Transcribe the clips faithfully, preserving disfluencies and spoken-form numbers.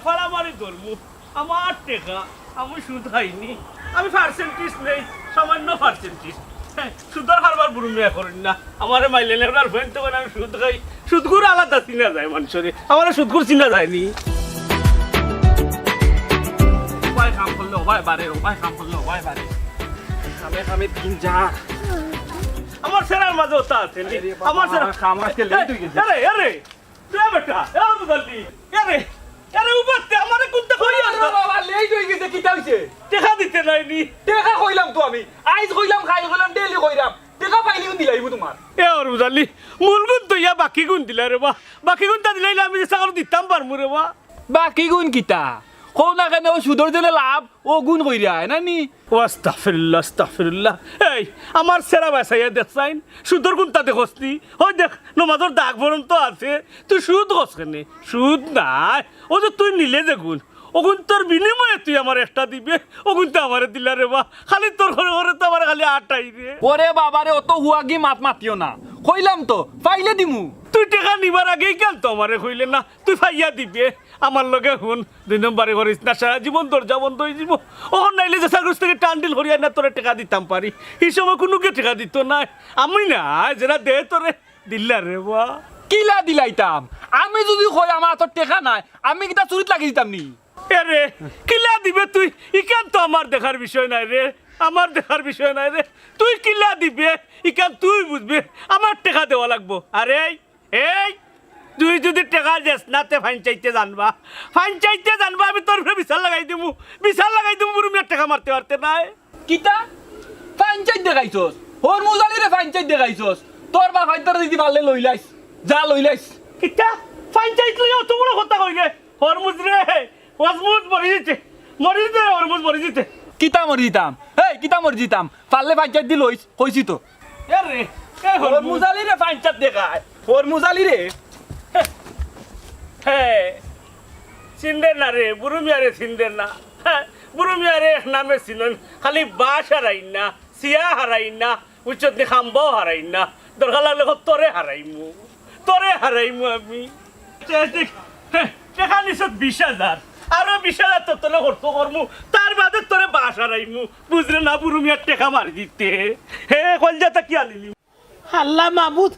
ফাড়ামারি ধরমু। আমার টেকা, আমি সুদ খাইনি। আমি পার্সেন্টেজ নেই, সামান্য পার্সেন্টেজ। হ্যাঁ, সুদর কারবার বুরু মিয়া করইন না। আমারে মাইলে নেওয়ার ফোন তো আমি সুদ খাই। সুদখুর আলাদা চিনা যায় মানষরে। আমারে সুদখুর চিনা যায়নি। উবায় কাম করলে উবায় বাড়ে, উবায় কাম করলে উবায় বাড়ে। কামে কামে দিন যা। আমার সেরার মাঝে ওটা আছে নি। আরে বাবা, আমার সেরা কাম আজকে লেট হয়ে গেছে। আরে, আরে, এ বেটা, এ মুজাল্লি, এ রে, এ রে, উবাতে আমারে কুনটা কই আরে আনতা? বাবা, লেট হয়ে গেছে, কিতা হইছে? টেকা দিতে নাইনি। টেকা কইলাম তো আমি, আইজ কইলাম, কাইল কইলাম, ডেইলি কইরাম। টেকা পাইলে দিলাইবো তোমার। এ ওর মুজাল্লি, মূল গুণ তো ইয়া বাকি গুণ দিলা রে বা। বাকি গুণটা দিলাইলে আমি যে চাকরি দিতাম পারমু রে বা। বাকি গুণ কিতা? কও না কেনে, ও সুদর জেনে লাভ, ও গুণ কইরা, না নি? ও আস্তাগফিরুল্লাহ, আস্তাগফিরুল্লাহ। এই, আমার সেরা বাসাইয়া দেখছাইন, সুদর গুণটা দেখছনি? ওই দেখ, নমাজর দাগ পর্যন্ত আছে, তুই সুদ খস কেনে? সুদ নাই, ও যে তুই নিলে যে গুণ, ওগুন তোর বিনিময়ে তুই আমার একটা দিবে, ওগুন তো আমারে দিলা রে বা। খালি তোর ঘরে ঘরে তো আমার খালি আটাই রে। ওরে বাবা রে, অত হুয়াগি মাত মাতিও না, কইলাম তো, পাইলে দিমু। তুই টেকা নিবার আগেই কেন তো আমারে কইলে না, তুই পাইয়া দিবে। আমার লগে হুন, দুই নম্বরি করিস না, সারা জীবন দরজা বন্ধ হয়ে যাব। ওখান নাইলে যে সার্ভিস থেকে টান্ডিল করিয়া না তোরে টেকা দিতাম পারি, এই সময় কোনো কে টেকা দিত না। আমি না, যেটা দে তোরে দিলা রে বা। কিলা দিলাইতাম? আমি যদি কই আমার হাতর টেকা নাই, আমি কিতা চুরিত লাগি দিতাম নি? এরে, কিলা দিবে তুই? ইখান তো আমার দেখার বিষয় নাই রে, আমার দেখার বিষয় নাই রে। তুই কিলা দিবে? ইখান তুই বুঝবে। আমার টেকা দেওয়া লাগবো। আরে, এই, তুই যদি টেকা দেস না, তে ফাইন চাইতে জানবা, ফাইন চাইতে জানবা, আমি তোর উপরে বিচার লাগাই দিমু, বিচার লাগাই দিমু, বুরু মিয়ার টেকা মারতে পারতে নাই। কিতা? ফাইন চাইত দেখাইছস? হরমুজ আলীরে ফাইন চাইত দেখাইছস? তোর বাপ আইতারে দিতে পারলে লইলাইস, যা লইলাইস। কিতা? ফাইন চাইত লইয়া অত বড় কথা কইলে? হরমুজ রে, হরমুজ মরি দিতে, মরি দিতে, হরমুজ মরি দিতে। কিতা মরি দিতাম? এই, কিতা মরি দিতাম? পারলে ফাইন চাইত দি লইস, কইছি তো। এ রে, এ হরমুজ। হরমুজ আলীরে ফাইন চাইত দেখায়। হরমুজ আলীরে। হে, চিনরে না রে, বুরু মিয়ারে চিনরে না। হে, বুরু মিয়ারে এক নামে চিনইন, খালি বাঁশ হারাইন না, ছিয়া হারাইন না, উচ্চত নি খাম্বাও হারাইন না। দরকার লাগলে কও, তোরে হারাইমু, তোরে হারাইমু আমি। হে, টেকা নিছত বিশ হাজার, আরো বিশ হাজার তোর তলে খরচ করমু, তার বাদে তোরে বাঁশ হারাইমু। বুঝরে না, বুরু মিয়ার টেকা মারি দিতে। হে, কলজাটা কি আনিলি? আল্লাহ মাবুদ,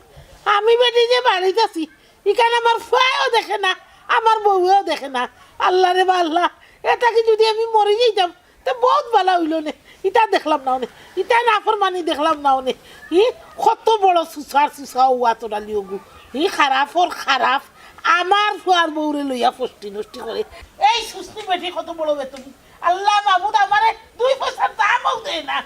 আমি বেটি যে বাড়িত আছি, ইখান আমার ফুয়ায়ও দেখে না, আমার বউয়েও দেখে না। আল্লাহ রে বা আল্লাহ, এটা কি যদি আমি মরি যাইতাম, তে বহুত ভালা অইলো নে। ইতা দেখলাম না অনে, ইতা নাফরমানি দেখলাম না অনে। ই কত বড় সুসার সুসা অউ আতর আলী অগু। ই খারাপর খারাপ, আমার ফুয়ার বউরে লইয়া ফষ্টি নষ্টি করে। এই সুসনি বেটি কত বড় বেতনি। আল্লাহ মাবুদ, আমারে দুই পয়সার দামও দেয় না।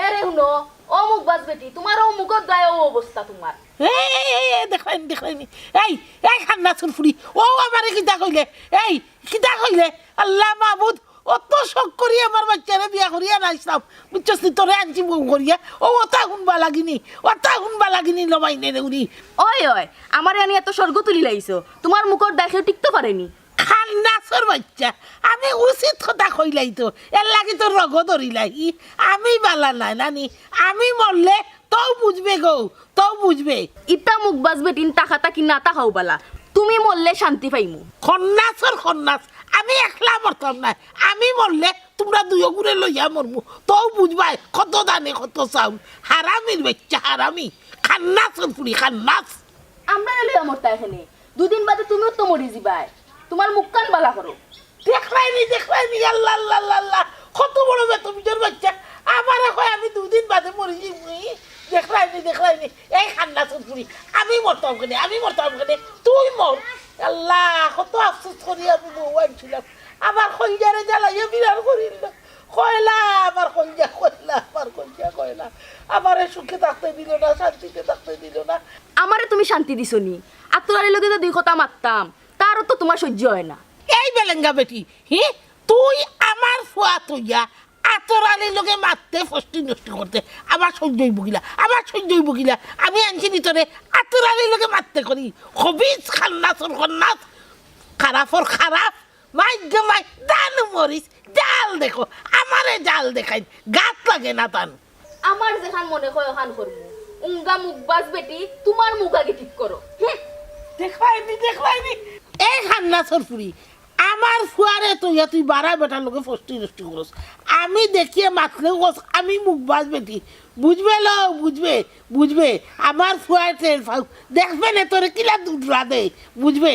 এরে হুনো, ও মুখবাজ বেটি, তোমার ও মুখর দায় ও অবস্থা তোমার। এই, এই, এই, এই, দেখরায়নি, দেখরায়নি। এই, এই খান্না সুরফুরি, ও আমারে কিতা কইলে? এই, কিতা কইলে? আল্লাহ মাবুদ, অত শখ করি আমার বাইচ্চারে বিয়া করিয়া আনাইছলাম। বুঝছস নি, তোরে আনছি বউ করিয়া। ও, ওটা হুনবা লাগিনি, ওটা হুনবা লাগিনি, লমাইনে রে উনি। ওই, ওই, আমারে আনি এত স্বর্গ তুলিলাইছো। তোমার মুখর দায় কেউ টিকতো পারেনি। খান্নাসর বাইচ্চা, আমি উচিত কথা কইলাই তো, এর লাগি তো রগ ধরিলাই। আমি বালা নায় নানি, আমি মরলে তউ বুঝবে গো, তউ বুঝবে। ইতা মুখবাজ বেটিন তাকা তাকি না তাকাউ বালা, তুমি মরলে শান্তি পাইমু। খন্নাসর খন্নাস, আমি একলা মরতাম নায়, আমি মরলে তুমরা দুইওগুরে লইয়া মরমু, তউ বুঝবায় কত ধানে কত চাউল। হারামির বাইচ্চা হারামি, খান্নাসর ফুড়ি খান্নাস। আমরারে লইয়া মরতা এখানে। দুদিন বাদে তুমিও তো মরি যিবায়। তোমার মুখখান বালা করো। দেখরায়নি, দেখরায়নি, আল্লাহ, আল্লাহ, আল্লাহ, আল্লাহ। কত বড় বেতমিজর বাইচ্চা। আমারে কয় আমি দুদিন বাদে মরি যিমু। দেখরায়নি, দেখরায়নি। এই খান্নাসর ফুড়ি, আমি মরতাম কেনে, আমি মরতাম কেনে। তুই মর। আল্লাহ, কত আফসোস করি আমি বউ আনছিলাম। আমার কইলজারে জ্বালাইয়া বিরান করিল না। কয়লা, আমার কইলজা, কয়লা, আমার কইলজা, কয়লা। আমারে সুখে থাকতে দিল না, শান্তিতে থাকতে দিল না। আমারে তুমি শান্তি দিছো নি? আতর আলীর লগে যে দুই কথা মাততাম, তারও তো তোমার সহ্য হয় না। এই বেলেঙ্গা বেটি, হি? তুই আমার ফুয়া থইয়া আতর আলীর লগে মাততে ফষ্টি নষ্টি করতে আমার সহ্য হইব কিলা, আমার সহ্য হইব কিলা? আমি আনছি নি তোরে আতর আলীর লগে মাততে করি? খবিস খান্নাসর খন্নাস, খারাপর খারাপ। মাই গো মাই, দানু মরিস, জাল দেখো, আমারে জাল দেখাইন, গাত লাগে না তান। আমার যেখান মনে কয় ওখান করমু। উঙ্গা মুখবাজ বেটি, তোমার মুখ আগে ঠিক করো। হুঁ। দেখরায়নি, দেখরায়নি। এই খান্নাসর ফুড়ি, আমার ফুয়ারে তো ইয়া তুই বাড়া বেটার লগে ফষ্টি নষ্টি করস। আমি দেখিয়া মাতলেও কস, আমি মুখবাজ বেটি। বুঝবে লো, বুঝবে, বুঝবে। আমার ফুয়ায় টের পাউক। দেখবে নে তোরে কিলা দুধরা দে। বুঝবে,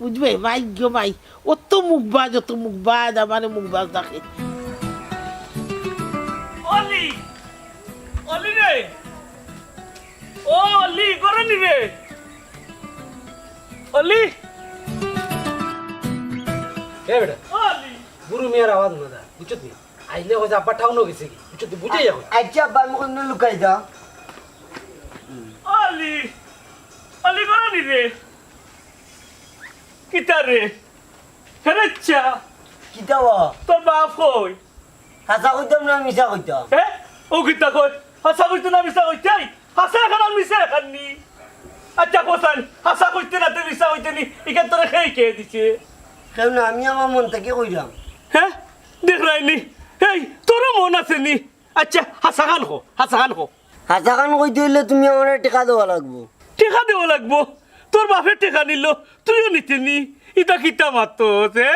বুঝবে। মাই গো মাই। অত মুখবাজ, অত মুখবাজ, আমারে মুখবাজ ডাকে। অলি, অলি রে। ও অলি, করে নি রে। অলি। এ বেটা, ও অলি। বুরু মিয়ার আওয়াজ না দা, বুঝছত নি? আইলে কইছে আব্বা টাউনো গেছে কি? বুঝছত নি? বুঝাই এখন। আচ্ছা আব্বা, আমি কোন লুকাই দা? অলি, অলি করে নি রে। কিতা রে? হেরে ইচ্ছা। কিতা বা? তোর বাপ কই? হাছা কইতাম না মিছা কইতাম? হে? ও কিতা কয়? হাছা কইতে না মিছা কইতে? হাছা এখান আর মিছা এখান নি? আচ্ছা, কোথায়? হাছা কইতে না তে মিছা কইতে নি? ইখান তোরে খেয়ে কে দিছে? কেউ না, আমি আমার মন থাকি কইরাম। হে? দেখরায় নি? এই, তোরও মন আছে নি? আচ্ছা, হাছা খান কো, হাছা খান কো। হাছা খান কইতে অইলে তুমি আমারে টেকা দেওয়া লাগবো। টেকা দেওয়া লাগবো? তোর বাপে টেকা নিল, তুইও নিতে নি? ইতা কিতা মাতস, হে?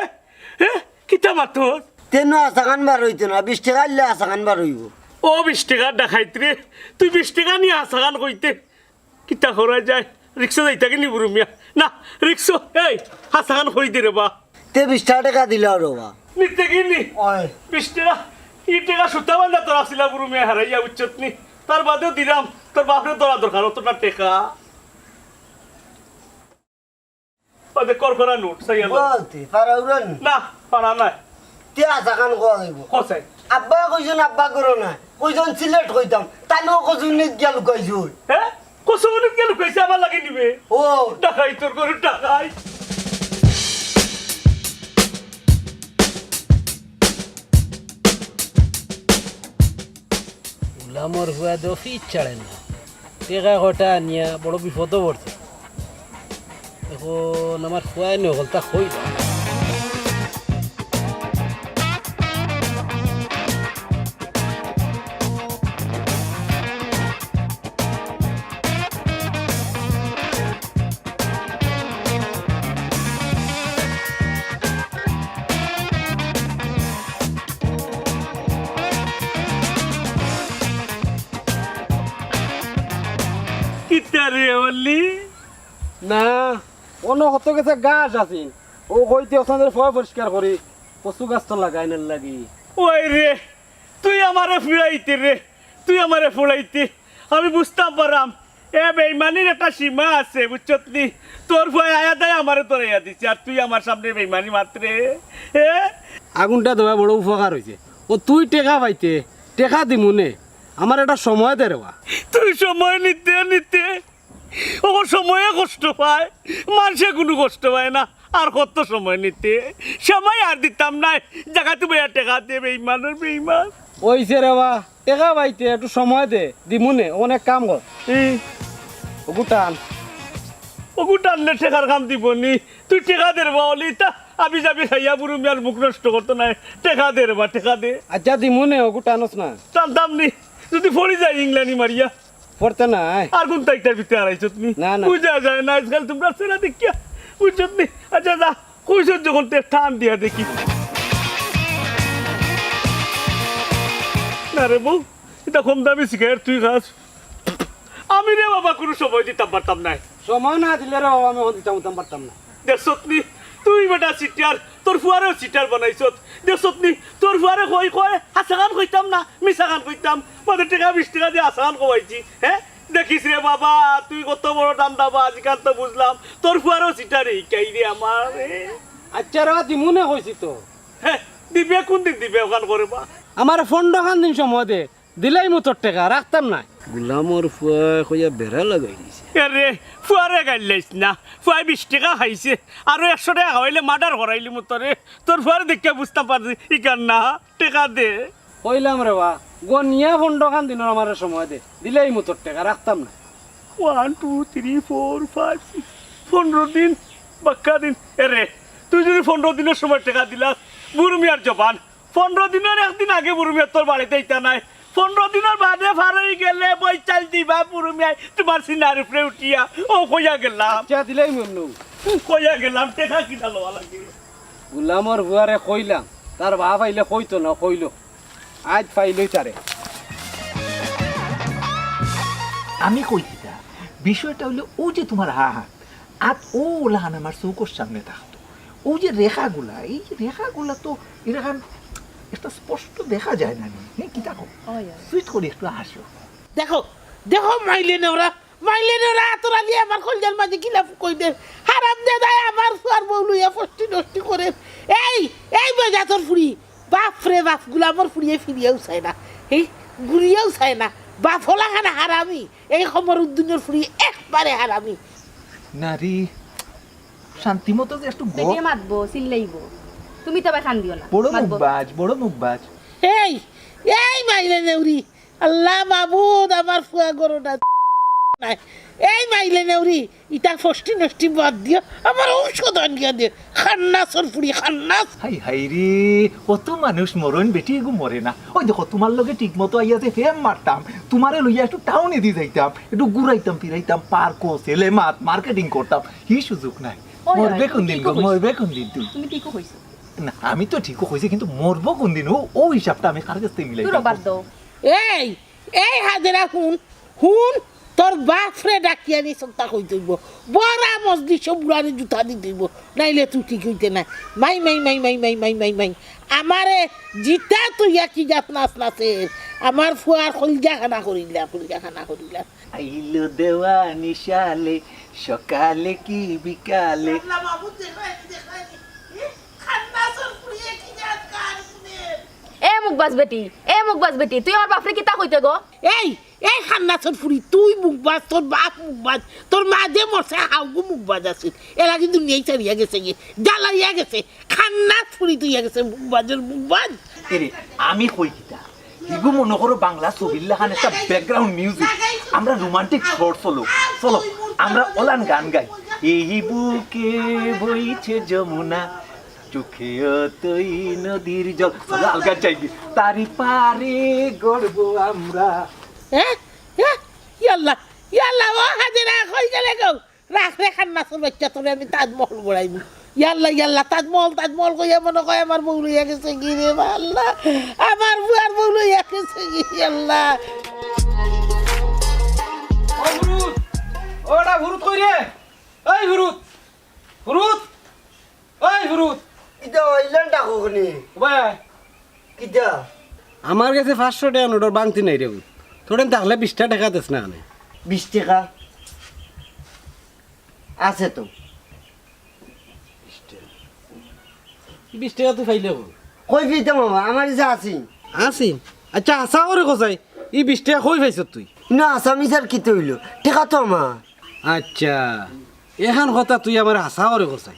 হে? কিতা মাতস? তেনো হাছা খান বার অইতো না, বিশ টেকা আইলে হাছা খান বার অইবো। ও বিশ টেকার ডাকাইত রে, তুই বিশ টেকা নিয়া হাছা খান কইতে? কিতা করা যায়? রিক্সা যাইতা কিনি বুরু মিয়া? না, রিক্সা, এই, হাছা খান কই দে রে বা। তে বিশ টেকা দিলাও রে বা। নিতে কিনি? ওই। বিশ টেকা, ই টেকা সুতা বান্ধা তোর আসিলা বুরু মিয়া হারাইয়া বুঝছত নি? তার বাদেও দিলাম, তোর বাপরে ধরা দরকার, অতটা টেকা। ওই যে করকরা নোট, চাইয়া লো। বলতে, পারা উড়ান। না, পারা নাই। তে হাছা খান কওয়া যাইবো। কসাই? আব্বা কইছইন, আব্বা করো না। কইছইন সিলেট কইতাম। তাইনও কচুনিত গিয়া লুকাইছইন। হে? কচুনিত গিয়া লুকাইছে, আমার লাগি নিবে? ও। ডাকাইতর ঘরর ডাকাইত। গুলামর ফুয়া তো ফিট ছাড়ে না। টেকা কটা আনিয়া বড় বিপদো পড়ছে। এখন আমার ফুয়ায় নি হকলতা কই। কিতা রে অলি? না, অনো কত গেছে ঘাস আছিল। ও কইতে অসাদের ফয় পরিষ্কার করি, কচু গাছ তো লাগাইনের লাগি। ওই রে, তুই আমারে ফুড়াইতে রে, তুই আমারে ফুড়াইতে। আমি বুঝতাম পারাম, এ বেইমানির একটা সীমা আছে, বুঝছত নি? তোর ফুয়ায় আয়া দায় আমারে ধরাইয়া দিছে, আর তুই আমার সামনে বেইমানি মাতরে। এ? আগুনটা দেওয়া বড় উপকার অইছে। ও তুই টেকা পাইতে, টেকা দিমুনে, আমার একটা সময় দে রে বা। তুই সময় নিতে নিতে অখন সময়ে কষ্ট পায়, মানষে কুনু কষ্ট পায় না। আর কত সময় নিতে? সময় আর দিতাম নায়, জাগাত বইয়া টেকা দে, বেইমানর বেইমান। অইছে রে বা, টেকা পাইতে একটু সময় দে, দিমুনে, অখন এক কাম কর। ই। অগু টান। অগু টানলে টেকার কাম দিবো নি? তুই টেকা দে রে বা, অলি তা আবি যাবি খাইয়া বুরু মিয়ার মুখ নষ্ট করতো নায়। টেকা দে রে বা, টেকা দে। আচ্ছা দিমুনে, অগু টানস না। টানতাম নি, যদি পড়ি যাই ইংলানি মারিয়া। পড়তে নাই। আর কুনতা ইটার ভিতরে হারাইছত নি? না, না। বুঝা যায় না, আজকাল তুমরা ছেড়া দেখিয়া। বুঝছত নি? আচ্ছা, যা, কইছত যখন তে টান দিয়া দেখি। না রে বউ, ইটা কম দামি সিগারেট তুই খাস। আমি রে বাবা কুনু সময় দিতাম পারতাম নায়। সময় না দিলে রে বাবা আমি অখন দিতাম উতাম পারতাম না। দেখছত নি? তুই বেটা চিটার, তোর ফুয়ারেও চিটার বানাইছত। দেখছত নি? তোর ফুয়ারে কই কয়, হাছা খান কইতাম না, মিছা খান কইতাম। বাদে টেকা বিশ টেকা দিয়া হাছা খান কওয়াইছি, হে? দেখিস রে বাবা, তুই কত বড় ধান্দাবাজ, ইখান তো বুঝলাম। তোর ফুয়ারেও চিটারে হিকাই রে আমার, হে? আচ্ছা রে, দিমুনে কইছি তো। হে, দিবে কুনদিন দিবে অখান করে বা? আমারে পনরো খান দিন সময় দে। দিলাইমু তোর টেকা, রাখতাম নায়। গুলামর ফুয়ায় কইয়া বেড়া লাগাই দিছে। এরে, ফুয়ারে গাইল্লাইস না। ফুয়ায় বিশ টেকা খাইছে, আরো একশো টেকা খাওয়াইলে মার্ডার করাইলিমু তোরে। তোর ফুয়ারে দেখিয়া বুঝতাম পারছি, ইখান না, টেকা দে। কইলাম রে বা, গনিয়া পনরো খান দিনর আমারে সময় দে, দিলাইমু তোর টেকা, রাখতাম নায়। One, two, three, four, five, six, পনরো দিন, বাক্কা দিন। এরে, তুই যদি পনরো দিনর সময় টেকা দিলাস, বুরু মিয়ার জবান, পনরো দিনর একদিন আগে বুরু মিয়া তোর বাড়িত আইতা নায়। পনরো দিনর বাদে ফারই গেলে বইচাল দিবা বুরু মিয়ায় তুমার সিনার উপরে উঠিয়া। ও কইয়া গেলাম। আচ্ছা, দিলাইমু নু। কইয়া গেলাম, টেকা কিতা লওয়া লাগে? গুলামর ফুয়ারে কইলাম, তার বাপ আইলে কইতো না, কইলো। আইজ পাইলই তারে। আমি কই কিতা, বিষয়টা অইলো অউ যে তুমার আত, আত অউ অলাখান আমার চউখর সামনে থাকতো। অউ যে রেখাগুলা, এই রেখাগুলা তো এরকম একটা স্পষ্ট দেখা যায় না নি। হ্যাঁ, কিতা কও? অয়, অয়। সুইট করি একটু হাসো। দেখো, দেখো মাইলে নেওরা, মাইলে নেওরা আতর আলী আমার কলজার মাঝে কিলা ফুকই দের। হারামজাদায় আমার ফুয়ার বউ লইয়া ফষ্টি নষ্টি করের। এই, এই বেজাতর ফুড়ি, বাফরে বাফ, গুলামর ফুড়িয়ে ফিরিয়াও চায় না, এই ঘুরিয়াও চায় না। বাফ অলাখান হারামি, এই কমরুদ্দিনর ফুড়ি একবারে হারামি। নারী, শান্তি মতো যে একটু গ- বেটিয়ে মাতবো, চিল্লাইবো। তুমি তবে কান দিও না। বড় মাতবো। মুখবাজ, বড় মুখবাজ। এই, এই মাইলে নেউরি, আল্লাহ মাবুদ, আমার ফুয়া গরু না নাই। এই মাইলে নেউরি, ইতা ফষ্টি নষ্টি বাদ দিও, আমার ঔষধ আনিয়া দে। খান্নাসর ফুড়ি, খান্নাস। হাই হাই রে, কত মানুষ মরইন বেটি এগু মরে না। ওই দেখো, তুমার লগে ঠিক মতো আইয়া যে ফেম মারতাম, তুমারে লইয়া একটু টাউনেদি যাইতাম, একটু ঘুরাইতাম ফিরাইতাম, পার্কো, সিলেমাত, মার্কেটিং করতাম, হি সুযোগ নাই। ওই, ওই, মরবে তুমি কোন দিন ঠিকও গো, কইছো। মরবে কোন দিন তুই? তুমি ঠিকও কইছো। না, আমি তো ঠিকও কইছি, কিন্তু মরবো কোন দিন? ও, ও হিসাবটা আমি কার কাছ থেকে মিলাইতাম? দূর বাদ দাও। এই, এই হাজেরা হুন, হুন, তোর বাফরে ডাকিয়া আনি সবটা কইতে অইবো। বড়া মজলিসো বুড়ারে জুতা দিতে অইবো, নাইলে তুই ঠিক অইতে না। মাই, মাই, মাই। আমারে জিতা তুই একই জাত নাচ নাচের। আমার ফুয়ার কলজা খানা করিলা, কলজা খানা করিলা। আইলো দেওয়ানি সালে, সকালে কি বিকালে। এ মুখবাজ বেটি, এ মুখবাজ বেটি, তুই আমার বাফরে কিতা কইতে গো? এই, এই খান্নাসর ফুড়ি, তুই মুখবাজ, তোর বাফ মুখবাজ, তোর মা যে মরছে হাউগু মুখবাজ আছিল। এর আগে দুনিয়াই ছাড়িয়া গেছে গিয়ে, জ্বালাইয়া গেছে। খান্নাস ফুড়ি তুইয়া গেছে, মুখবাজর মুখবাজ। এরে, আমি কই কিতা? ইগু মনো করো বাংলা ছবির লাখান একটা ব্যাকগ্রাউন্ড মিউজিক। আমরা রোমান্টিক শট চলো, চলো, আমরা অলান গান গাই। এই বুকে বইছে যমুনা, চোখে অতই নদীর জল। চলো, আলগা যাই গি। তারি পারে গড়বো আমরা। হ্যাঁ? হ্যাঁ? ইয়াল্লা, ইয়াল্লা, ও হাজেরা, কই গেলে গো? রাখ রে খান্নাসর বাইচ্চা, তোরে আমি তাজমহল বনাইমু। ইয়াল্লা, ইয়াল্লা, তাজমহল, তাজমহল কইয়া মনো কয় আমার বউ লইয়া গেছে গি রে বা আল্লা। আমার ফুয়ার বউ লইয়া গেছে গি, আল্লা। ও ফুরুত, ও এরা ফুরুত কই রে? এই ফুরুত, ফুরুত, এই ফুরুত। ইতা অইলান ডাকো কোনি? ওবা। কিতা? আমার গেছে পাঁচশো টেকা নোটর বাংতি নাই রে। তোরেন থাকলে বিশটা টেকা দেস না কেনে? বিশ টেকা? আছে তো। বিশ টেকা তুই পাইলে কই? কই পাইতাম মামা? আমার গেছে আছে। আছে? আচ্ছা, হাছা করি কছাই, ই বিশ টেকা কই পাইছত তুই? না, হাছা মিছার কিতা অইলো? টেকা তো আমার। আচ্ছা, এখান কথা তুই আমারে হাছা করি কছাই।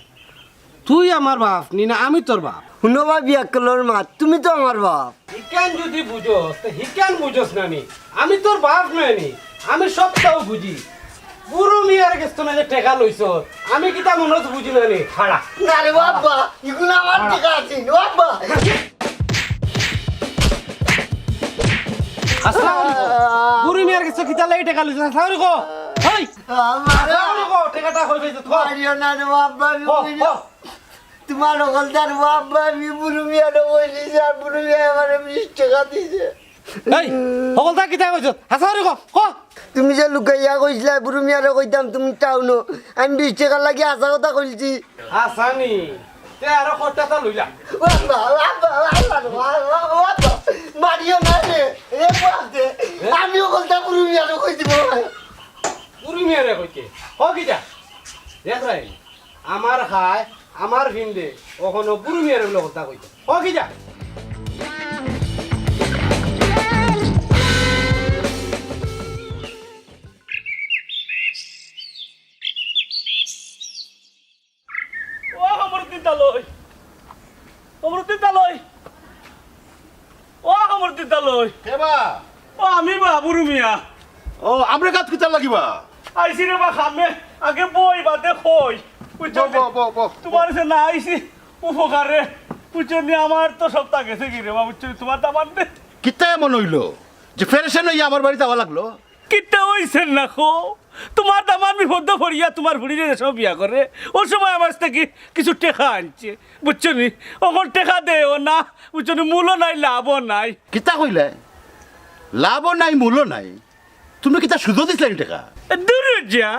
তুই আমার বাফ নি না আমি তোর বাফ? হুনো বা বিয়াক্কলর মাত, তুমি তো আমার বাফ। হিকান যুদি বুঝস, তে হিকান বুঝস না নি? আমি তোর বাফ নায় নি, আমি সবতাউ বুঝি। বুরু মিয়ার গেছ থনে যে টেকা লইছস, আমি কিতা মনজ বুঝি না নি? হারা। না রে বাবা, ইগুলা আমার টেকা আছিল, বাবা। হাছা করি ক। বুরু মিয়ার গেছ কিতা লাগি টেকা লইছস? হাছা করি ক। হেই! আমার হাছা করি ক, টেকাটা কই পাইছত ক। মারিও না রে বাবা, আমি ক, বুঝি ক। না। তোমার হকলতার বাবা, আমি বুরু মিয়ারে কইছি, স্যার, বুরু মিয়ায় আমারে বিশ টেকা দিছে। এই, হকলতা কিতা কইছত? হাছা করি ক, ক। তুমি যে লুকাইয়া কইছিলায়, বুরু মিয়ারে কইতাম তুমি টাউনো, আমি বিশ টেকার লাগি হাছা কথা কইছি। হাছা নি? তে আরো কয়টা তা লইলা? ও আব্বা, ও আব্বা, ও আব্বা, ও আব্বা, ও আব্বা, মারিও না রে, এ বাপ রে, এ? আমি হকলতা বুরু মিয়ারে কই দিমু। বুরু মিয়ারে কইতে? হ কিতা? দেখ রাই, আমার খায়, আমার ফিন্দে, অখনো বুরু মিয়ারে বুলে কথা কইতে। হ কিতা? ও কমরুদ্দিন তালই, কমরুদ্দিন তালই, ও কমরুদ্দিন তালই। কে বা? ও আমি বা বুরু মিয়া। ও, আমরার গাত কিতার লাগি বা? আইছি রে বা কামে, আগে বই বাদে কই। বুঝছো বও, নি? বও, বও, বও। তোমার গেছে না আইছি উপকারে। বুঝছো নি, আমার তো সবতা গেছে গি রে বা, বুঝছো নি? তোমার দামান দে। কিতা এমন অইলো যে পেরেশান অইয়া আমার বাড়িত আওয়া লাগলো? কিতা অইছে না কও? তুমার দামান বিপদো পড়িয়া তুমার ফুড়িরে যে সময় বিয়া করে, অউ সময় আমার থাকি কিছু টেকা আনছে, বুঝছো নি? অখন টেকা দেও না, বুঝছো নি? মূলও নাই, লাভও নাই। কিতা কইলায়? লাভও নাই, মূলও নাই। তুমি কিতা সুদও দিছলায় নি টেকা? দূর যা,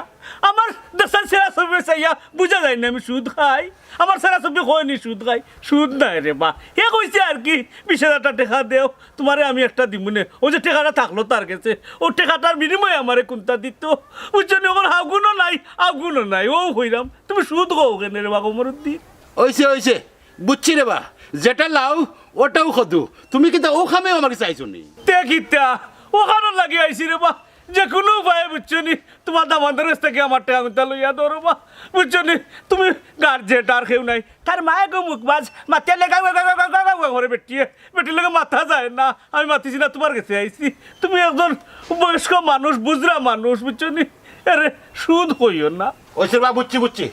আমার দেশর চেহারা ছবি চাইয়া বুঝা যায় না আমি সুদ খাই? আমার চেহারা ছবি কয় নি সুদ খাই? সুদ নায় রে বা। হে কইছে আর কি, বিশ হাজারটা টেকা দেও, তুমারে আমি একটা দিমুনে। অউ যে টেকাটা থাকলো তার গেছে, অউ টেকাটার বিনিময়ে আমারে কুন্তা দিতো। বুঝছো নি? অখন হাগুনও নাই, আগুনও নাই। অউ কইরাম, তুমি সুদ কও কেনে রে বা কমরুদ্দিন? অইছে, অইছে, বুঝছি রে বা। যেটা লাও, ওটাও খদু। তুমি কিতা অউ কামেও আমার গেছে আইছো নি? তে কিতা? অখানর লাগি আইছি রে বা। যে কুনু উপায়ে, বুঝছো নি, তুমার দামান্দর গেছ থাকি আমার টেকা কুন্তা লইয়া দেও রে বা। বুঝছো নি? তুমি গার্জেন আর কেউ নাই। তার মায়ে গো মুখবাজ, মাতিয়া লেগা গা গা গা গা গা গা করে বেটিয়ে। বেটির লগে মাতা যায় না। আমি মাতিছি না, তুমার গেছে আইছি। তুমি একজন বয়স্ক মানুষ, বুঝরা মানুষ, বুঝছো নি? এরে সুদ কইও না। অইছে বা, বুঝছি, বুঝছি।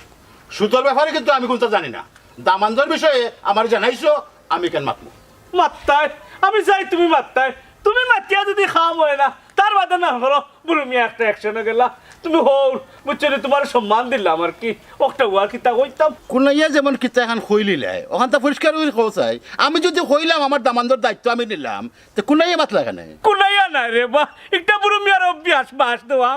সুদর ব্যাপারে কিন্তু আমি কুন্তা জানি না। দামান্দর বিষয়ে আমারে জানাইছো, আমি কেন মাতমু? মাততায়, আমি চাই তুমি মাততায়। তুমি মাতিয়া যদি কাম অয় না, তার বাদে না করো, বুরু মিয়া একটা অ্যাকশনে গেলা। তুমি হউর, বুঝছো নি, তুমার সম্মান দিলাম আর কি। অকটা ওয়া কিতা কইতাম? কুনাইয়া যেমন কিতা এখান কইলিলায়, অখানতা পরিষ্কার করি কও চাই। আমি যদি কইলাম আমার দামান্দর দায়িত্ব আমি নিলাম, তে কুনাইয়া মাতলা কেনে? কুনাইয়া নায় রে বা, একটা বুরু মিয়ার অভ্যাস, বাস দেওয়া।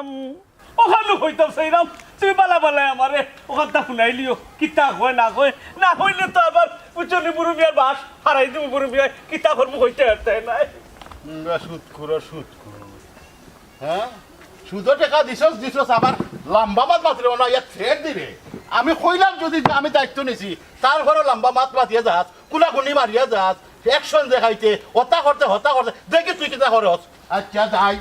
অখানউ কইতাম চাইরাম, তুমি বালা বালায় আমারে অখানতা হুনাইলিও, কিতা কয় না কয়, না কইলে তো আবার বুঝছো নি বুরু মিয়ার বাস হারাই দিমু, বুরু মিয়ায় কিতা করমু কইতে পারতায় নায়। উম, সুদ করো, সুদ করো। হ্যাঁ? সুদর টেকা দিছস, দিছস, আবার লম্বা মাত মাতরে না, ইয়া থ্রেট দিরে। আমি কইলাম যদি যে আমি দায়িত্ব নিছি, তারপরও লম্বা মাত মাতিয়া যাস, কুলাকুলি মারিয়া যাস, অ্যাকশন দেখাইতে, হতা করতে, হতা করতে, দেখি তুই কিতা করস। আচ্ছা, যাই।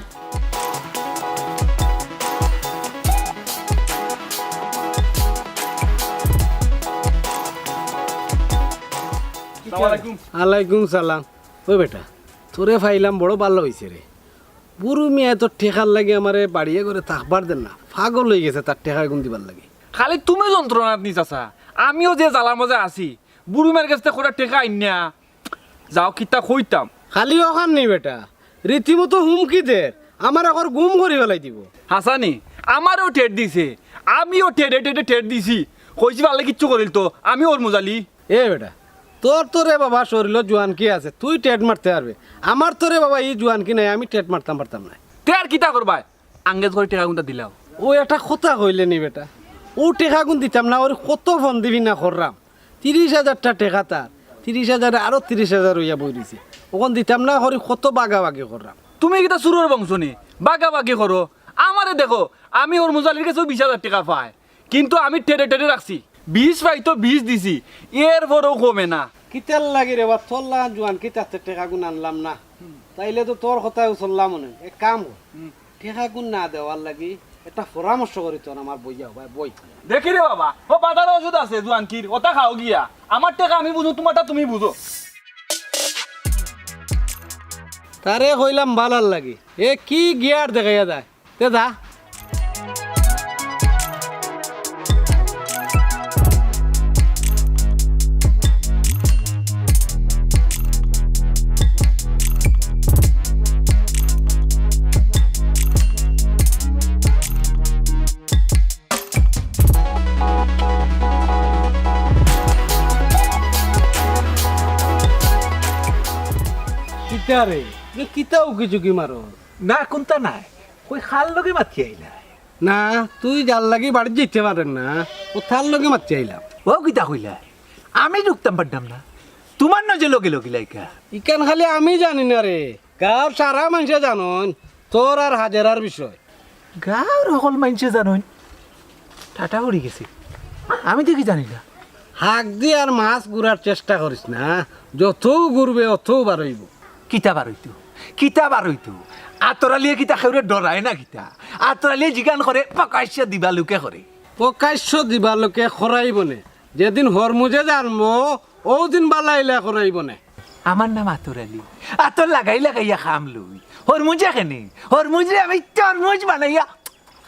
আসসালামু আলাইকুম। ওয়ালাইকুম সালাম। ওই বেটা, তোরে পাইলাম, বড় ভালা অইছে রে। বুরু মিয়ায় তো টেকার লাগি আমারে বাড়িয়ে ঘরে থাকবার দেন না, পাগল অইগেছে তার টেকাগুন দিবার লাগি। খালি তুমি যন্ত্রণাত নি চাচা, আমিও যে জ্বালার মাঝে আছি। বুরু মিয়ার গেছ থাকি কয়টা টেকা আইন্না যাও, কিতা কইতাম। খালি অখান নি বেটা, রীতিমতো হুমকি দের, আমার অখন গুম করি ফালাই দিবো। হাছা নি, আমারেও ঠেট দিছে, আমিও ঠেটে ঠেটে ঠেট দিছি। কইছি পারলে কিচ্ছু করিল তো, আমি অর মুজালি। এ বেটা, তোর তো রে বাবা শরীলো জুয়ানকি আছে, তুই ঠেট মারতে পারবে। আমার তো রে বাবা ই জুয়ানকি নাই, আমি ঠেট মারতাম পারতাম নায়। তে আর কিতা করবায়? আঙ্গেজ করি টেকাগুনতা দিলাও। অউ একটা কথা কইলে নি বেটা, অউ টেকাগুন দিতাম না, অউ কত ফন্দি ফিনা কররাম। তিরিশ হাজারটা টেকা তার, তিরিশ হাজারে আরো তিরিশ হাজার অইয়া বই রইছে। অখন দিতাম না করি কত বাগাবাগি কররাম। তুমি কিতা চুরর বংশ নি? বাগাবাগি করো। আমারে দেখো, আমি অর মুজালির গেছেও বিশ হাজার টেকা পাই, কিন্তু আমি ঠেটে ঠেটে রাখছি। বিশ পাই তো বিশ দিছি, এরপরেও কমে না। কিতার লাগি রে বা, তোর লাখান জুয়ানকিত থাকতে টেকাগুন আনলাম না, তাইলে তো তোর কথায়উ চললাম অনে। এক কাম কর, টেকাগুন না দেওয়ার লাগি একটা পরামর্শ করি তোর আমার বইয়াও ভাই, বই। দেখি রে বাবা, ও বাজারো ওষুধ আছে জুয়ানকির, ওটা খাও গিয়া। আমার টেকা আমি বুঝমু, তুমারটা তুমি বুঝো। তারে কইলাম ভালার লাগি, এ কি গিয়ার দেখাইয়া যায়। তে যা। কিতা রে? এ কিতা উকি ঝুঁকি মারো? না, কুন্তা নায়। কই, কার লগে মাতি আইলায়? না, তুই যার লাগি বাড়িত যাইতে পাররে না, অউ তার লগে মাতি আইলাম। অউ কিতা কইলায়? আমি ঢুকতাম পারতাম না। তুমার নজে লগে লগে লাইগা। ইখান খালি আমি জানি না রে, গাঁওর সারা মানষে জানইন তোর আর হাজেরার বিষয়। গাঁওর হকল মানষে জানইন? ঠাটা পড়ি গেছে। আমি দেখি জানি না। হাক দি আর মাছ ঘুরার চেষ্টা করিস না, যতউ ঘুরবে অতউ বারইবো। কিতা বারইতো? কিতা বারইতো? আতর আলিয়ে কিতা কেউরে ডরায় না কিতা? আতর আলিয়ে জিগান করে, প্রকাশ্য দিবালুকে করে। প্রকাশ্য দিবালুকে করাইবো নে। যেদিন হরমুজে জানবো, অউ দিন বালাইলা করাইবো নে। আমার নাম আতর আলি। আতর লাগাই লাগাইয়া কাম লই। হরমুজে কেনে? হরমুজরে আমি তরমুজ বানাইয়া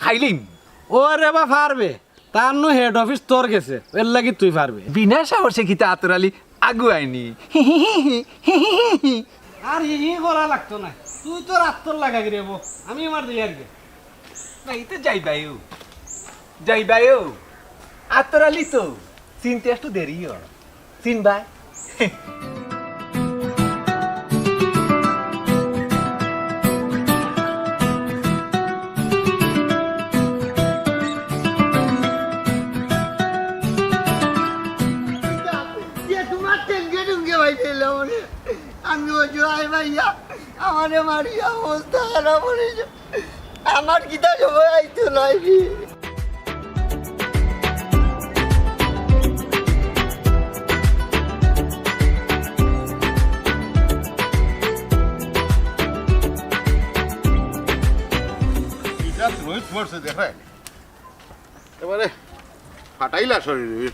খাইলিম। ও রে বা পারবে। তার নু হেড অফিস তোর গেছে, এর লাগি তুই পারবে। বিনা সাহসে কিতা আতর আলি আগুয়ায়নি? আর হি হি করা লাগতো না, তুই তো রাত্তর লাগাই রে বো, আমি আমার দিয়ার গে। না, ইতে যাইবায়ও। যাইবায়ও। আতর আলী তো। চিনতে একটু দেরি হয়। চিনবায়। ইয়ে তোমার টেঙ্গে টুঙ্গে ভাই দিলাম রে। আমি অসহায় ভাইয়া, আমারে মারিয়া অবস্থা খারাপ অইছে। আমার কিতা সময় আইতো নাই রে। ইটা রোহিত মরছে, দেখরায় নি? এবারে ফাটাইলা শরীর।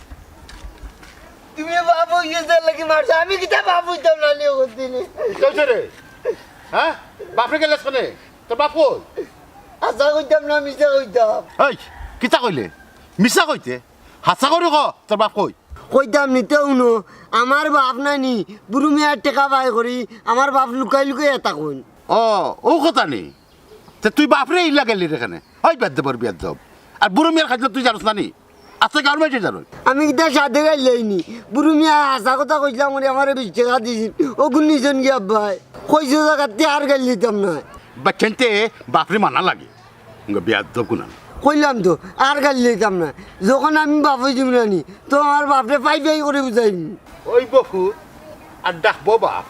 তুমি বাপ অইয়া যার লাগি মারছো, আমি কিতা বাপ অইতাম না নি অখন দিনে? কিতা অইছে রে? হ্যাঁ? বাপরে গেলেস কেনে? তোর বাপ কই? হাছা কইতাম না, মিছা কইতাম। এই, কিতা কইলে? মিছা কইতে? হাছা করি ক, তোর বাপ কই? কইতাম নি তে হুনো, আমার বাপ নাই নি, বুরু মিয়ার টেকা বায় করি, আমার বাপ লুকাই লুকাই ইতা কইন। ও, অউ কথা নি? তে তুই বাপরে ইলা গেলি রে কেনে? ওই বেয়াদ্দবর বেয়াদ্দব। আর বুরু মিয়ার খাইছলত তুই জানোস না নি? আস্তা গাঁওর মাইনষে জানইন। আমি কিতা সাধে গাইল্লাইনি? বুরু মিয়া হাছা কথা কইছলাম করি আমারে বিশ টেকা দিছিল। অগুন নিছইন গি আব্বায়? কইছো জাগাত তে আর গাইল্লাইতাম না। বাচ্চাইন্তে বাপরে মানা লাগে। উঙ্গা বেয়াদ্দব কুনান। কইলাম তো, আর গাইল্লাইতাম না। যখন আমি বাপ অইযিমু না নি, তো আমার বাপরে পাই পাই করি বুঝাইমু। ওই বকু, আর ডাকবো বাপ।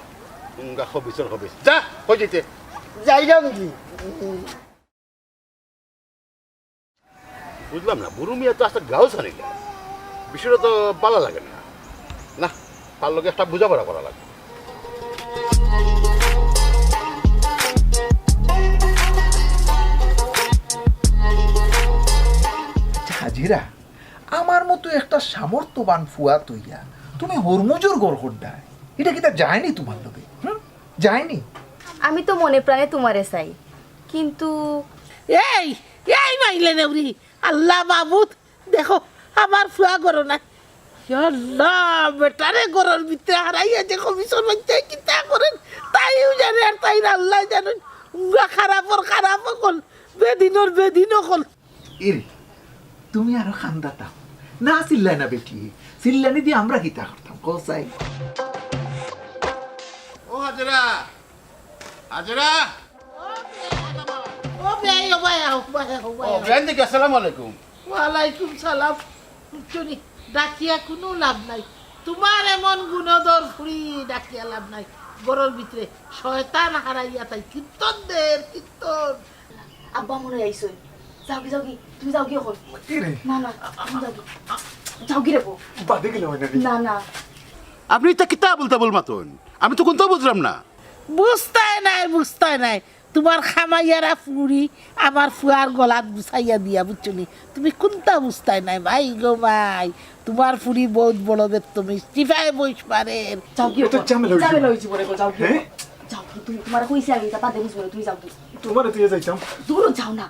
উঙ্গা খবিসর খবিস। যা, কই যাইতে? যাইরাম গি? বুঝলাম না, বুরু মিয়া তো আস্তা গাঁও ছাড়িলা। বিষয়টা তো ভালা লাগে না। না, তার লগে একটা বুঝাপড়া করা লাগবো। আচ্ছা, হাজেরা, আমার মতো একটা সামর্থ্যবান ফুয়া তইয়া তুমি হরমুজর ঘর কররায়, ইটা কিতা যায়নি তুমার লগে? হুম? যায়নি? আমি তো মনে প্রাণে তুমারে চাই, কিন্তু এই, এই মাইলে নেউরি, আল্লাহ মাবুদ, দেখো, আমার ফুয়া ঘরো নাই। ইয়া আল্লাহ, বেটারে ঘরর ভিতরে হারাইয়া যে খবিসর বাচ্চায় কিতা করের, তাইউ জানে আর তাইর আল্লায় জানইন। উঙ্গা খারাপর খারাপ অকল, বেদিনর বেদিন অকল। ইরে, তুমি আরো কান্দাতায়। না চিল্লায় না বেটি, চিল্লানি দি আমরা কিতা করতাম, কও চাই? ও হাজেরা, হাজেরা। ও বেয়াই, ও বেয়াই, ও বেয়াই, ও বেয়াই। ও বেয়াই, দেখি, আসসালামু আলাইকুম। ওয়ালাইকুম সালাম। হুনছো নি, ডাকিয়া কুনু লাভ নাই। তুমার এমন গুণধর ফুড়ি ডাকিয়া লাভ নাই। ঘরর ভিতরে শয়তান হারাইয়া তাই কীর্তন দের, কীর্তন। আব্বা মনে অয় আইছইন। যাওগি, যাওগি, তুমি যাওগি অখন। কি রে? না, না, তুমি যাওগি। যাওগি রে বউ। বাদে গেলে অয় না নি? না, না। আপনে ইতা কিতা আবুল তাবুল মাতইন? আমি তো কুন্তাউ বুঝরাম না। বুঝতায় নায়, বুঝতায় নায়। তুমার কামাইয়ারা ফুড়ি আমার ফুয়ার গলাত গুছাইয়া দিয়া, বুঝছো নি? তুমি কুন্তা বুঝতায় নায়, মাই গো মাই। তুমার ফুড়ি বউত বড় বেত্তমিজ, টিফায় বইস পারের। যাওগি, এটা ঝামেলা অইছে। ঝামেলা অইছে বড় গো, যাওগি। হ্যাঁ? যাওগি, তুমি, তুমারে কইছি আমি, ইতা বাদে বুঝমু, তুমি যাওগি। তুমারে থইয়া যাইতাম। দূর যাও না।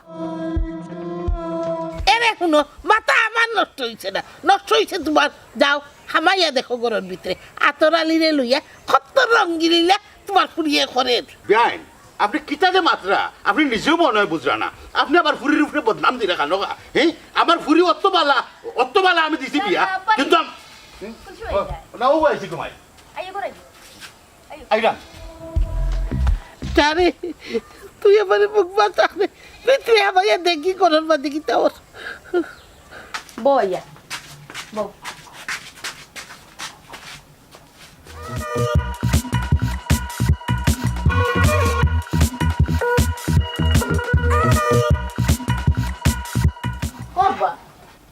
এরে হুনো, মাথা আমার নষ্ট অইছে না, নষ্ট অইছে তুমার। যাও, হামাইয়া দেখো ঘরর ভিতরে। আতর আলীরে লইয়া কত রং গিলিলা তুমার ফুড়িয়ে করের। বেয়াইন, আপনে কিতা যে মাতরা, আপনে নিজেও মনে অয় বুঝরা না। আপনে আমার ফুড়ির উপরে বদনাম দিরা কেনে গা? হ্যাঁ? আমার ফুড়ি অত বালা, অত বালা আমি দিছি বিয়া, না, আব্বা। কিন্তু আম-, হুম? খুশি অই ও, যায়। না, ও আইছি ঘুমাই। আইও, ঘরে আইও। আইও। আইরাম। আরে, তুই আমারে মুখ বাঁচাবে। ভিতরে হামাইয়া দেখি ঘরর মাঝে কিতা অর। বউ আইয়া। বউ। ও আব্বা,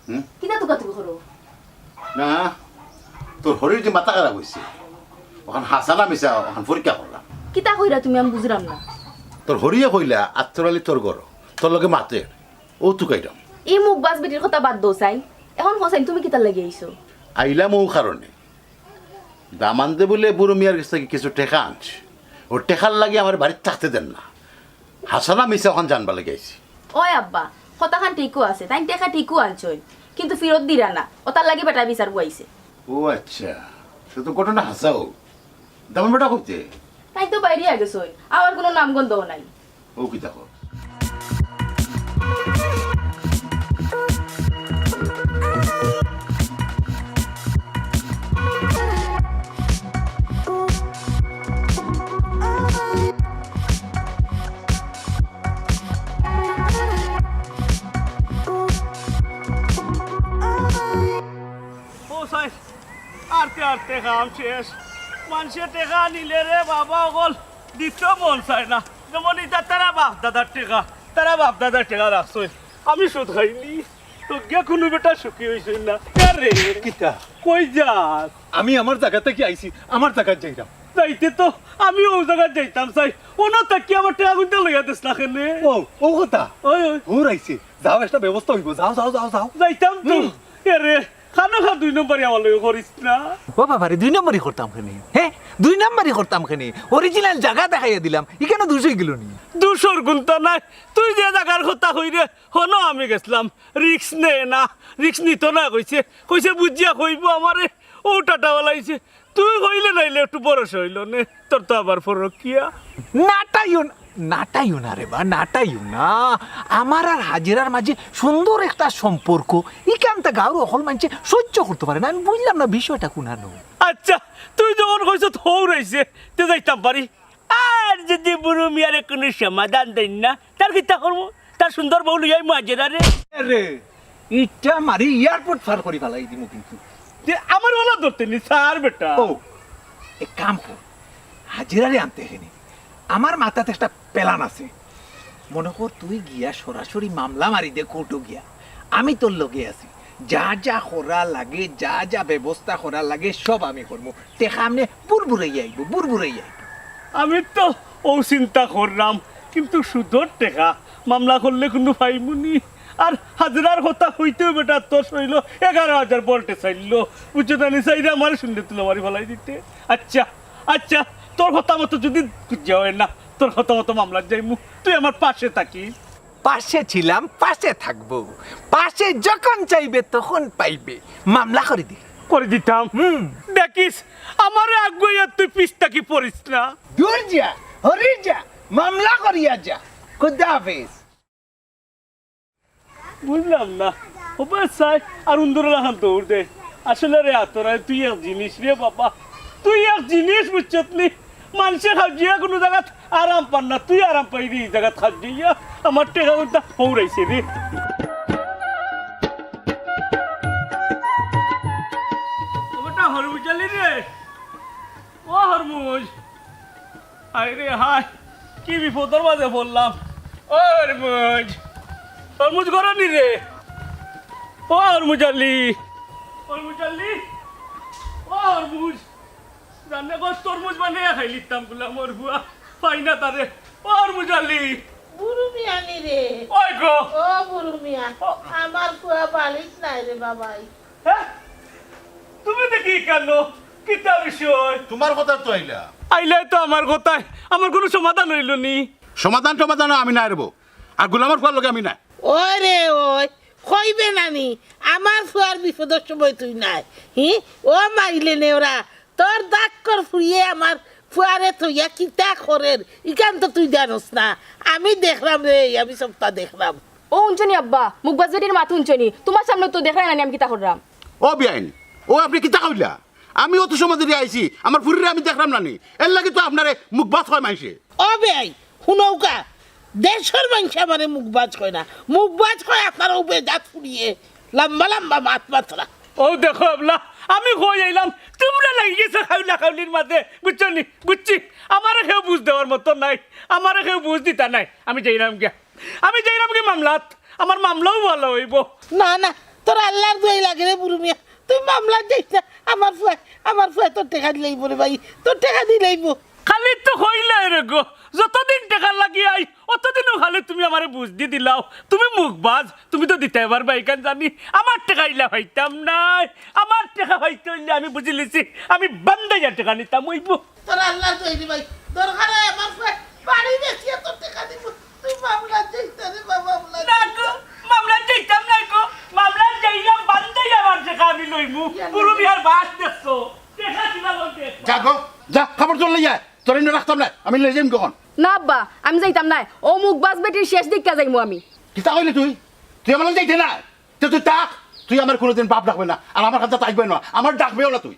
হুম? কিতা তুকাতুকি করো? না, তোর হরির যে মাথা খারাপ অইছে, অখান হাছা না মিছা, অখান পরীক্ষা করলাম। কিতা কইরা তুমি, আমি বুঝরাম না। তোর হরিয়ে কইলা, আতর আলী তোর ঘরো, তোর লগে মাতের, অউ তুকাইরাম। ই মুখবাজ বেটির কথা বাদ দেও চাইন। অখন কও চাইন, তুমি কিতার লাগি আইছো? আইলাম অউ কারণে। দামান্দে বুলে বুরু মিয়ার গেছ থাকি কিছু টেকা আনছে। অউ টেকার লাগি আমার বাড়িত থাকতে দের না। হাছা না মিছা অখান জানবার লাগি আইছি। ওই আব্বা, কথাখান ঠিকউ আছে, তাইন টেকা ঠিকউ আনছইন, কিন্তু ফিরত দিরা না, অতার লাগি বেটায় বিচার বওয়াইছে। ও আচ্ছা, তে তো ঘটনা হাছাউ। দামান বেটা কইতে? তাইন তো বাইরিয়া গেছইন, আওয়ার কুনু নামগন্ধও নাই। ও কিতা কও? আরতে আরতে কাম শেষ। মানষে টেকা নিলে রে বাবা, অকল দিতে মন চায় না। যেমন ইতা তারা বাপ দাদার টেকা, তারা বাপ দাদার টেকা রাখছইন, আমি সুদ খাইনি। তো গিয়া কুনু বেটা সুখী অইছইন না। এ রে, কিতা? কই যাস? আমি আমার জাগা থাকি আইছি, আমার জাগাত যাইরাম। যাইতে তো আমি অউ জাগাত যাইতাম চাই, অনো থাকি আমার টেকা কুনতা লইয়া দেস না কেনে? ও, অউ কথা। ওই, ওই। হুর আইছে, যাও, একটা ব্যবস্থা অইবো, যাও, যাও, যাও, যাও। যাইতাম তো। হুম। এ রে, খানো খা দুই নম্বরি আমার লগে করিস না। ও বাবা রে, দুই নম্বরি করতাম কেনে? হে, দুই নম্বরি করতাম কেনে? Original জাগা দেখাইয়া দিলাম, ইখানো দুষ অইগেলো নি? দুষর কুনতা নাই, তুই যে জাগার কথা কইরে, হনো আমি গেছলাম, risk নে না, risk নিতো না কইছে, কইছে বুঝিয়া কইবো আমারে, অউ টাটা বালাইছে। তুই কইলে নাইলে একটু ভরসা অইলো নে, তোর তো আবার পরকিয়া। নাটাইও না, নাটাইও না রে বা, নাটাইও না। আমার আর হাজেরার মাঝে সুন্দর একটা সম্পর্ক, ইখানতা গাঁওর অকল মানষে সইজ্য করতো পারে না। আমি বুঝলাম না বিষয়টা কুনানো। আচ্ছা, তুই যখন কইছস হউর আইছে, তে যাইতাম পারি। আর যদি বুরু মিয়ারে কুনু সমাধান দেইন না, তার কিতা করমু? তার সুন্দর বউ লইয়া আইমু হাজেরারে। রে, ইটা মারি airport পার করি ফালাই দিমু কিন্তু। তে আমার ওলা ধরতে নি, স্যার বেটা। ও, এক কাম কর, হাজেরারে আনতে কেনে। আমার মাথাত একটা plan আছে। মনো কর তুই গিয়া সরাসরি মামলা মারি দে কোর্টো গিয়া। আমি তোর লগে আছি। যা যা করা লাগে, যা যা ব্যবস্থা করা লাগে, সব আমি করমু। টেকা আমনে বুরবুরাইয়া আইবো, বুরবুরাইয়া আইবো। আমি তো অউ চিন্তা কররাম, কিন্তু সুদর টেকা, মামলা করলে কুনু পাইমু নি। আর হাজেরার কথা কইতেউ বেটা তোর শইলো এগারো হাজার ভল্টে চাইলো, বুঝছো না নি? চাইরে আমারে শূন্য তুলো মারি ফালাই দিতে। আচ্ছা, আচ্ছা, তোর কথা মতো যদি বুঝা অয় না, তোর কথা মতো মামলাত যাইমু, তুই আমার পাশে থাকিস। পাশে ছিলাম, পাশে থাকবো। পাশে যখন চাইবে তখন পাইবে। মামলা করি দি। করি দিতাম। হুম। দেখিস, আমারে আগুয়াইয়া তুই পিছ থাকি পড়িস না। দূর যা, হরি যা, মামলা করিয়া যা। খুদা হাফেজ। বুঝলাম না। ওবা চাই আর উন্দুরর লাখান দৌড় দে। আসলে রে আতরায় তুই এক জিনিস রে বাবা। তুই এক জিনিস বুঝছত নি? মানষে খাওজিয়া কুনু জাগাত আরাম পার না, তুই আরাম পাইরে ই জাগাত খাওজিয়া। আমার টেকা কুনতা হউরাইছে রে। ওটা হরমুজ আলী রে। ও হরমুজ। হায় রে হায়, কি বিপদর মাঝে পড়লাম। ও হরমুজ, হরমুজ ঘরো নি রে? ও হরমুজ আলী, হরমুজ আলী, ও হরমুজ, জানে গো তরমুজ বানাইয়া খাইলিতাম গুলামর ফুয়া, পাই না তারে। ও হরমুজ আলী। বুরু মিয়া নি রে? ওই গো। ও বুরু মিয়া, আমার ফুয়া বাড়িত নাই রে বাবাই। হ্যাঁ? তুমি দেখি কেন? কিতা বিষয়? তোমার কথা তো আইলা। আইলায় তো আমার কথায়, আমার কুনু সমাধান অইলো নি। সমাধান টমাধান আমি নাই রেবো। আর গুলামর ফুয়ার লগে আমি নাই। ওই রে ওই, কইবে না নি, আমার ফুয়ার বিপদর সময় তুই নাই। হি? ও মাইলে নেওরা, তোর দাক্কর ফুড়িয়ে আমার ফুয়ারে থইয়া কিতা করের, ইখান তো তুই জানোস না। আমি দেখরাম রে, আমি সবটা দেখরাম। ও হুনছো নি আব্বা, মুখবাজ বেটির মাত হুনছো নি? তুমার সামনে তো দেখরায় না নি আমি কিতা কররাম। ও বিয়াইন, ও আপনে কিতা কইলা? আমি অত সময় ধরি আইছি, আমার ফুরিরে আমি দেখরাম না নি, এরলাগি তো আপনারে মুখবাজ কয় মাইনষে। ও বেয়াই, হুনউক্কা, দেশর মাইনষে আমারে মুখবাজ কয় না, মুখবাজ কয় আপনার অউ বেজাত ফুড়িয়ে, লম্বা লম্বা মাত মাতরা। ও দেখো আবলা, আমি কই আইলাম, তুমরা লাগি গেছো খাউলা খাউলির মাঝে, বুঝছো নি? বুঝছি, আমারে কেউ বুঝ দেওয়ার মতো নাই, আমারে কেউ বুঝ দিতা নাই, আমি যাইরাম গিয়া। আমি যাইরাম কি মামলাত, আমার মামলাও ভালা অইবো। না, না, তোর আল্লার দোয়াই লাগে রে বুরু মিয়া, তুই মামলাত যাইস না। আমার ফুয়ায়, আমার ফুয়ায় তোর টেকা দিলাইবো রে ভাই, তোর টেকা দিলাইবো। খালি তো কইলায় রে গো, যতদিন টেকার লাগি আই, অতদিনও খালি তুমি আমারে বুঝ দি দিলাও। তুমি মুখবাজ, তুমি তো দিতায় পারবায় ইখান জানি। আমার টেকা ইলা পাইতাম নায়, আমার টেকা পাইতে অইলে আমি বুঝিলিছি, আমি বান্দাইয়া টেকা নিতাম অইবো। তোর আল্লার দোয়াই রে ভাই, দরকার অয় আমার ফুয়ায় বাড়ি বেচিয়া তোর টেকা দিবো। তুই মামলাত যাইস না রে বাবা, মামলাত না যাইস গো, না। মামলাত যাইতাম না গো। মামলাত যাইলাম, বান্দাই আমার টেকা আমি লইমু। ইয়া আল্লাহ। বুরু মিয়ার বাস দেখছো? টেকা কিনা বলতে? যা গো, যা, কাপড় চোপড় লইয়া আয়। তোর ইনো রাখতাম না, আমি লই যাইমু অখন। না আব্বা, আমি যাইতাম নায়। অউ মুখবাজ বেটির শেষ দেখিয়া যাইমু আমি। কিতা কইলে তুই? তুই আমার লগে যাইতে নায়? তে তুই থাক, তুই আমার কুনুদিন বাপ ডাকবে না, আর আমার কাছে থাকবে না, আমার ডাকবেও না তুই।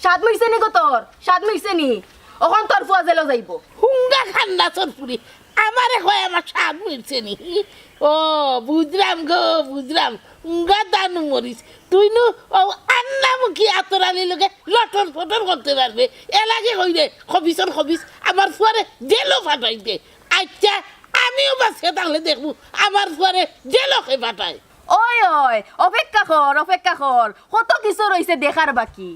সাধ মিটছে নি গো তোর? সাধ মিটছে নি? অখন তোর ফুয়া জেলো যাইবো। হুঙ্গা খান্দাসর ফুড়ি, আমারে কয় আমার স্বাদ মিটছে নি। ও, বুঝলাম গো, বুঝলাম। উঙ্গা দানু মরিস। তুই নু ও আন্নামুখী আতর আলীর লগে লটর ফটর করতে পারবে। এর লাগি কই রে, খবিসর খবিস, আমার ফুয়ারে জেলো ফাটাই দে। আচ্ছা, আমিও বাঁচিয়া থাকলে দেখমু আমার ফুয়ারে জেলো কে ফাটায়। ওই, ওই, অপেক্ষা কর, অপেক্ষা কর, কত কিছু রইছে দেখার বাকি।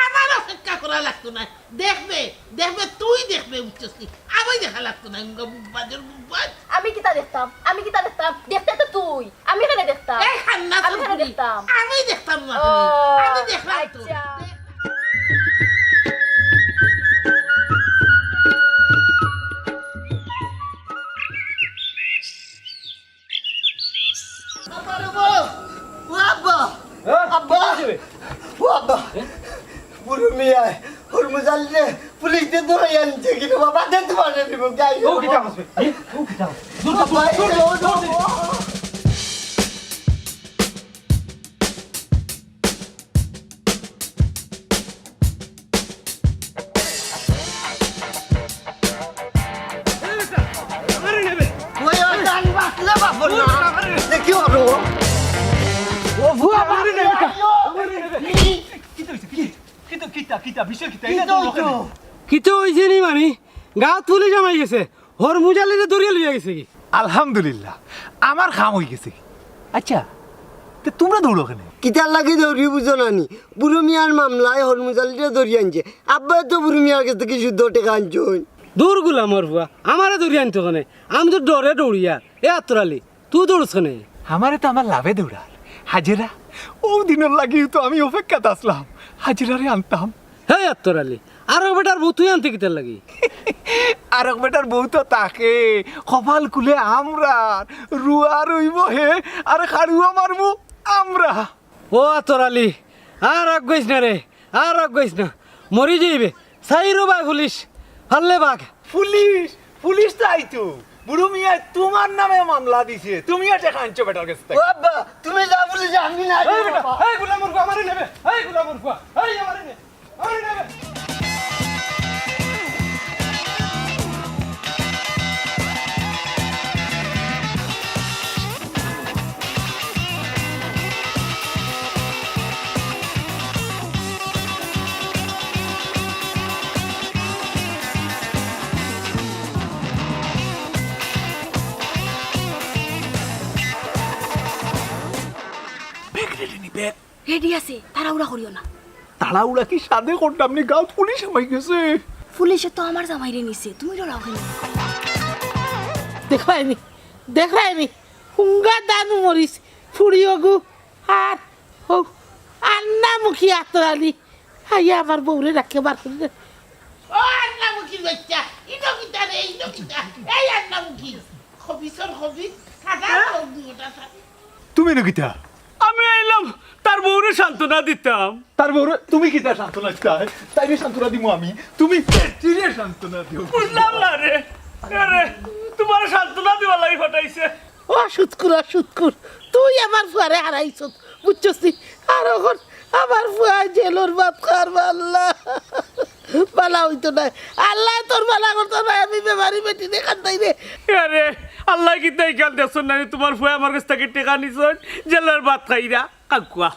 আমার অপেক্ষা করা লাগতো না, দেখবে, দেখবে, তুই দেখবে, বুঝছস নি? আমি দেখা লাগতো না, উঙ্গা মুখবাজর মুখবাজ। আমি কিতা দেখতাম? আমি কিতা দেখতাম? দেখতে তো তুই। আমি কেনে দেখতাম? এই হান্না আমি কেনে চৌধুরী, দেখতাম? আমি দেখতাম না ও, কেনে? আমি দেখলাম তো। আচ্ছা। আব্বা রে গো! ও আব্বা! হ্যাঁ? আব্বা! কি হয়েছে? ও আব্বা! হ্যাঁ? বুরু মিয়ায় হরমুজালিরে পুলিশে ধরাই আনছে কিনা বাবা, দেখতে পারে নি, যাই ও, কিতা হচ্ছে? হ্যাঁ? ও, কিতা হচ্ছে? দূর, দূর, আব্বা, দূর, এই দূর, ও, দূর। ও। ওই, ওই, জান বাঁচলে বাঁচবো না। দেখি ওর। ও, ভুয়া বাড়ি নেবে। কিতা, কিতা, কিতা, কিতা, বিষয় কিতা? কিতা অইছে নি মামি? গাঁওত পুলিশ হামাই গেছে। হরমুজালিরে ধরিয়া লইয়া গেছে গি। আলহামদুলিল্লাহ, আমার কাম অই গেছে গি। আচ্ছা, তে তুমরা দৌড়ো কেনে? কিতার লাগি দৌড়ি বুঝো না নি? বুরু মিয়ার মামলায় হরমুজালিরে ধরি আনছে। আব্বায় তো বুরু মিয়ার গেছ থাকি শুদ্ধ টেকা আনছইন। দূর গুলামর ফুয়া, আমারে ধরি আনতো কেনে? আমি তো ডরে দৌড়িয়ার। এ আতর আলী, তুই দৌড়স কেনে? আমারে তো আমার লাভে দৌড়ার। হাজেরা, অউ দিনর লাগিউ তো আমি অপেক্ষাত আছলাম। হাজেরারে আনতাম। হে আতর আলী, আরক বেটার বউ তুই আনতে কিতার লাগি? আরক বেটার বউ তো থাকে, কপাল খুলে আমরার, রুয়া রুইবো হে, আর খাড়ুয়া মারমু আমরা। ও আতর আলী, আর রাগ করিস না রে, আর রাগ করিস না। মরি যাইবে, চাইরোবায় পুলিশ, ফাললে বাঘ। পুলিশ, পুলিশ তো আইতো। বুরু মিয়ায় তুমার নামে মামলা দিছে, তুমি এটা খাইছো বেটার গেছ থাকি। ও আব্বা, তুমি যা বলি যা, আমি না এই বেটা, এই গুলামর ফুয়া, আমারে নেবে, এই গুলামর ফুয়া, এই আমারে নে, আমারে নেবে। ব্যাগ রেডি নি, ব্যাগ। রেডি আছে, তাড়াহুড়া করিও না। তাড়াহুড়া কি সাধে করতাম নি? গাঁওত পুলিশ হামাই গেছে। পুলিশে তো আমার জামাইরে নিছে, তুমি ডরাও কেনে? দেখরায়নি, দেখরায়নি, হুঙ্গা দানু মরিস, ফুড়ি ওগু, আর হো, আন্নামুখী আতর আলী, আইয়া আমার বউরে ডাকিয়া বার করি দে। ও আন্নামুখীর বাচ্চা, ইনো কিতা রে, ইনো কিতা? এই আন্নামুখী, খবিসর খবিস, সাদা হ্যাঁ? সব দুটা সাদা। তুমি নু কিতা? আমি আইলাম তার বউরে সান্ত্বনা দিতাম। তার বউরে তুমি কিতা সান্ত্বনা দিতায়? তাইরে সান্ত্বনা দিমু আমি। তুমি বেটিরে সান্ত্বনা দিও। বুঝলাম না রে। আরে, তুমারে সান্ত্বনা দিবার লাগি পাঠাইছে। ও সুৎকুর, ও সুৎকুর, তুই আমার ফুয়ারে হারাইছস, বুঝছস নি? আর অখন আমার ফুয়ায় জেলর ভাত খার, আল্লাহ। বালা অইতো নায়। আল্লায় তোর বালা করতো নায়, আমি বেমারি বেটিরে কান্দাইরে। আরে, আল্লায় কিতা ইখান দেখছইন না নি, তুমার ফুয়ায় আমার গেছ থাকি টেকা নিছইন, জেলর ভাত খাইরা, কাউকা।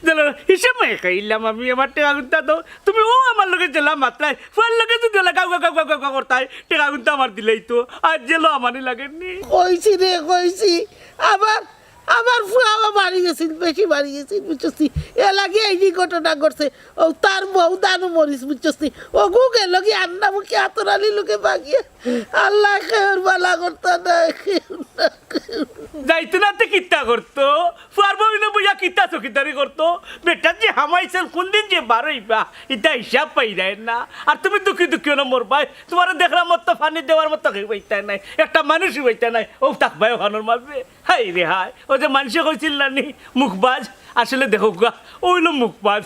জেলর হিসাব মাই খাইলাম আমি, আমার টেকাগুনতা দেও। তুমি অউ আমার লগে জেলা মাতরায়, ফুয়ার লগে যদি অলা কাউকা, কাউকা, কাউকা করতায়, টেকাগুনতা আমার দিলাইতো। আর জেলও আমারে লাগের নি। কইছি রে, কইছি। আবার আমার ফুয়াও বাড়ি গেছিল, বেশি বাড়ি গেছিল, বুঝছস নি? এর লাগি এই যে ঘটনা ঘটছে, অউ তার বউ দানু মরিস, বুঝছস নি? অগু গেল গি আন্নামুখী আতর আলীর লগে ভাগিয়া। আল্লায় কেউর বালা করতা নায়, কেউর না, কেউর। যাইতো না তে কিতা করতো? ফুয়ার বউ ইনো বইয়া কিতা চকিদারি করতো? বেটা যে হামাইছইন, কুনদিন যে বারইবা, ইতা হিসাব পাইরায় না। আর তুমি দুঃখী দুঃখী অনো মরবায়, তুমারে দেখরার মতো, পানি দেওয়ার মতো কেউ পাইতায় নায়, একটা মানুষও পাইতায় নায়, অউ থাকবায় অখানর মাঝে। হায় রে হায়, অউ যে মানষে কইছিল না নি, মুখবাজ, আসলে দেখউক্কা, অউ অইলো মুখবাজ।